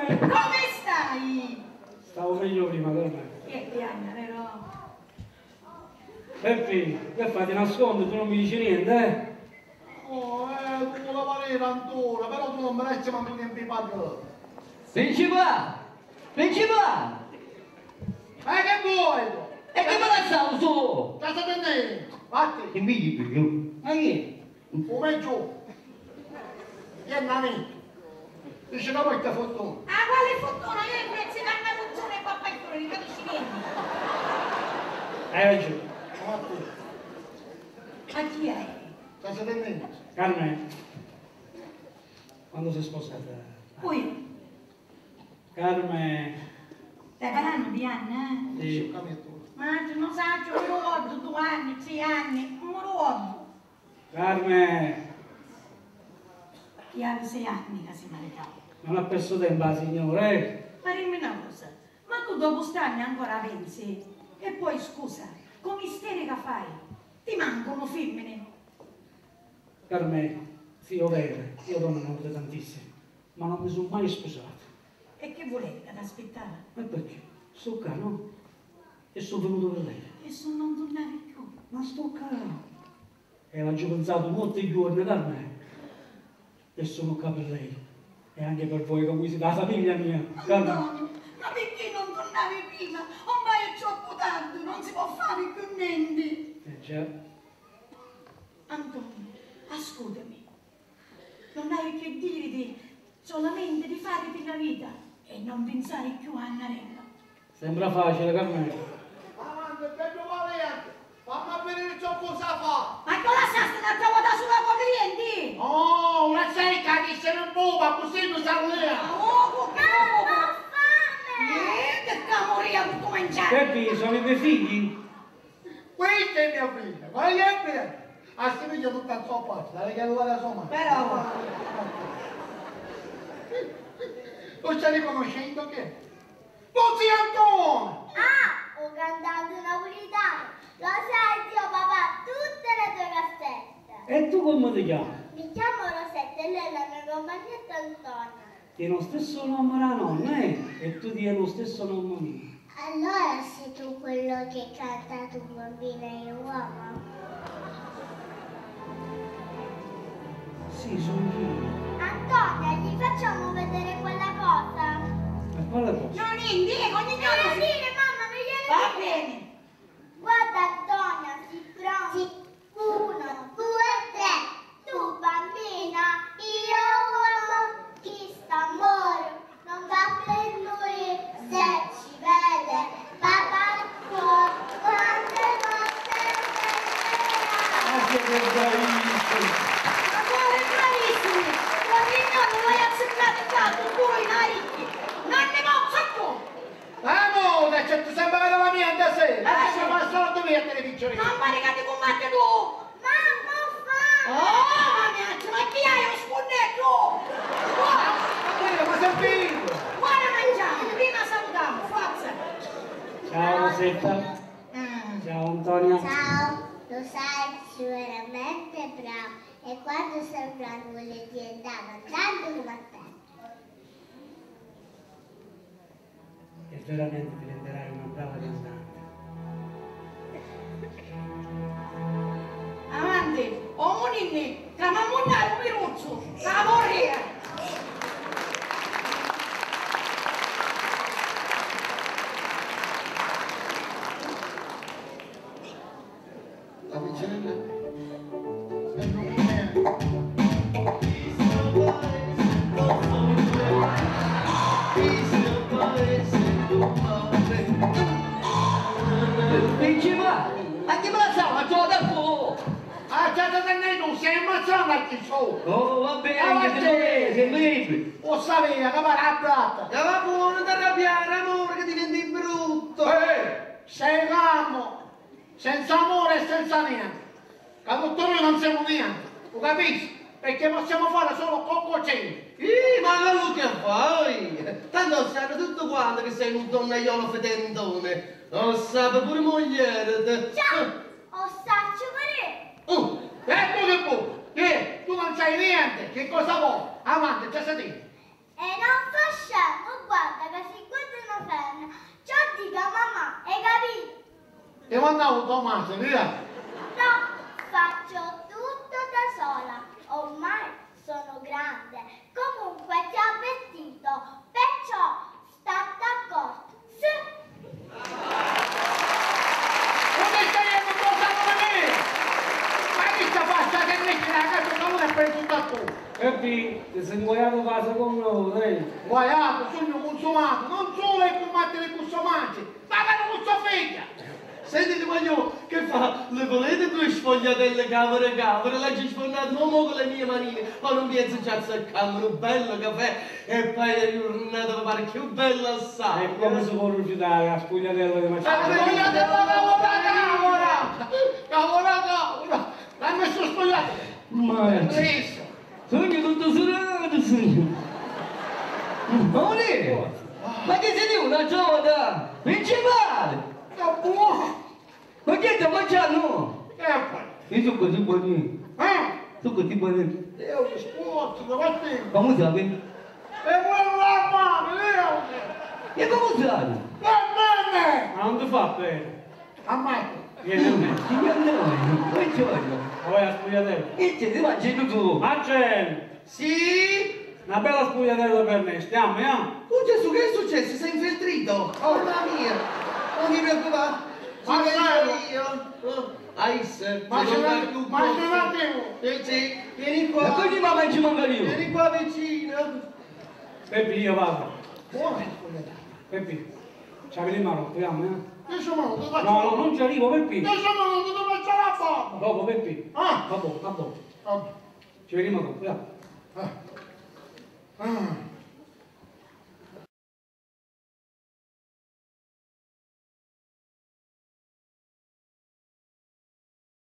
Carmen! Come stai? Stavo meglio prima, Carmen. Che piagna, vero? Peppi, che fai? Ti nascondi? Tu non mi dici niente, eh? Oh, tu la parere ancora, però tu non me ne manco niente di parlare. Principale! Principale! Ma che vuoi tu? E che me la stavo su? Cosa tenere? Fatti, Che mi dici? Ma chi è? come giù. Vieni a me. Dice che vuoi che fortuna. Ah, quale fortuna? Io i prezzi da una e papà il non capisci niente. Hai ragione. Fatti, Ma chi è? cosa tenere? Carmen, quando sei sposata? Poi, Carmen, stai parlando di anni, eh? sì. Ma non so, mi ricordo 2 anni, 6 anni, non mi ricordo. Carmen, Chi aveva 6 anni che si maritava. non ha perso tempo la signora, eh? Ma dimmi una cosa, ma tu dopo st'anni ancora pensi? E poi scusa, come isterica fai? Ti mancano femmine? Carmen, sì, è vero, io donne ne ho avute tantissime, ma non mi sono mai sposato. E che volevi che ti aspettava? Ma perché? Sto qua, no? E sono venuto per lei. E se non tornavi più? Ma sto qua. E l'ho già pensato molti giorni, Carmen. E sono qua per lei. E anche per voi che voi siete la famiglia mia. Carmen. Antonio, ma perché non tornavi prima? Ormai è troppo tardi, non si può fare più niente. Eh già. Antonio, ascoltami. Non hai che dirti solamente di farti la vita e non pensare più a Annarella. Sembra facile, Carmen. Avanti, bello valente. Fammi vedere ciò cosa fa. Ma cosa sta un'altra volta sulla tua clienti? Oh, una secca che se ne buba, così mi sa lì. Oh, che Ho fame! Che camoria tutto mangiare! Peppi, sono i tuoi figli? Questa è mia figlia, ma è bene. Assomiglia tutta a sua faccia, la che la sua madre. Però, Lo stai riconoscendo che? Non si Antonio! Ah, ho cantato napolitano! Lo sai, zio papà, tutte le tue cassette! E tu come ti chiami? Mi chiamo Rosetta e lei è la mia compagnetta Antonia. Tiene lo stesso nome della nonna, eh? E tu tieni lo stesso nome mio. Allora sei tu quello che canta tu bambina e uomo? Sì, sono io. Antonia, gli facciamo vedere quella cosa? Ma quale cosa? non indico, ogni Non giorno lo si... dire, mamma, non glielo Va dire! bene. Guarda Antonia, si pronti? 1, 2, 3. Tu bambina, io uomo, chi sta amore non va per lui se ci vede. Papà può quante volte Ma siete bravissimi! Ma quale bravissimi! Ogni giorno voi accettate qua, tu voi ricchi! Non ne posso più! Ah, no, c'è sempre la mia stasera. Adesso passa la domenica televisione. Non pare che ti combatti tu! Mamma, ho fame! Oh, ma mia, ma chi hai lo spunnetto? Guarda, Ma sei finito! guarda mangiamo, prima salutiamo, forza! Ciao Rosetta. Ciao Antonia. Ciao, lo sai, sei veramente bravo e quando sei bravo vuole diventare tanto come te. E veramente diventerai una brava cantante. Avanti, o ninni, che mamma un viruzzo, la vorrei! La piccerella è non è. Principale! Ma chi me la sa? Ma ce da fuoco! Ah, già te ne tu sei ammazzato a chi sono! Oh, va bene, anche se volete, se volete. O sapeva che va a bratta! E va buono, non ti arrabbiare, amore, che diventi brutto. Ehi, sei calmo! Senza amore e senza niente! Che tutto noi non siamo niente, lo capisci? Perché possiamo fare solo coccocini! Ih, ma quello che fai? Tanto sanno tutto quanto che sei un donnaiolo fetendone. Lo sa pure moglie. Ciao, ho saccio per Oh, E tu che vuoi? Che? Tu non sai niente! Che cosa vuoi? Avanti, c'è sentito! E non fa scemo, guarda che se guarda una ferma, ciò dica mamma, hai capito? Ti mandavo Tommaso, via! No, faccio tutto da sola. Ormai sono grande. Comunque ti ho avvertito, perciò state accorto. Sì. Come stai cosa come me? Ma chi sta faccia che metti la casa da uno e prendi tutto a tu? Peppi, ti sei inguaiato per la seconda volta, eh? Guaiato, sogno consumato, non solo ai combattere con suo mangi, ma che con sua figlia! Sentite, voglio, che fa? Le volete due sfogliatelle cavere cavere? La ci sfornate non mo con le mie manine, ma non pienso già azzeccamo un bello caffè e poi la giornata mi pare più bella assai. E come si può rifiutare la sfogliatella di La Marcello? sfogliatella cavolo cavolo! Cavolo cavolo! L'ha messo sfogliato! Ma Bellissimo! sogno tutto sudato, sogno. Ma volete? Ma che sei una gioia? Principale! Che buono! Ma che ti mangiando? Che fai? Io sono così buonino. Eh? Sono così buonino. Io mi scuoto, davanti! Come sai? E vuole la mano, Leo! E come sai? Va bene! Ma non ti fa bene. Ammazza! Vieni a me. Ti andiamo, buongiorno. Vuoi la sfogliatella? E c'è, ti mangi tutto. Marcello, Sì? una bella sfogliatella per me, stiamo, eh? Oh Gesù, che è successo? Sei infeltrito? Oh, mamma mia! Non ti preoccupare, ci Marcello! penso io. Oh, Ais, Ma se ce non l'ha- dai più ma ce posto. l'avevo! Sì, sì, vieni Ma qua. quindi mamma ci manca io. Vieni qua vicino. Peppi, io vado. Buona sfogliatella! Peppi, ci avete in mano, vediamo, eh? Dieci minuti, faccio... No, no, non ci arrivo, Peppi. Dieci minuti, ti faccio la bomba! Dopo, Peppi. Ah! Dopo, dopo. Vabbè. Ci vediamo dopo, vediamo. Ah. Ah.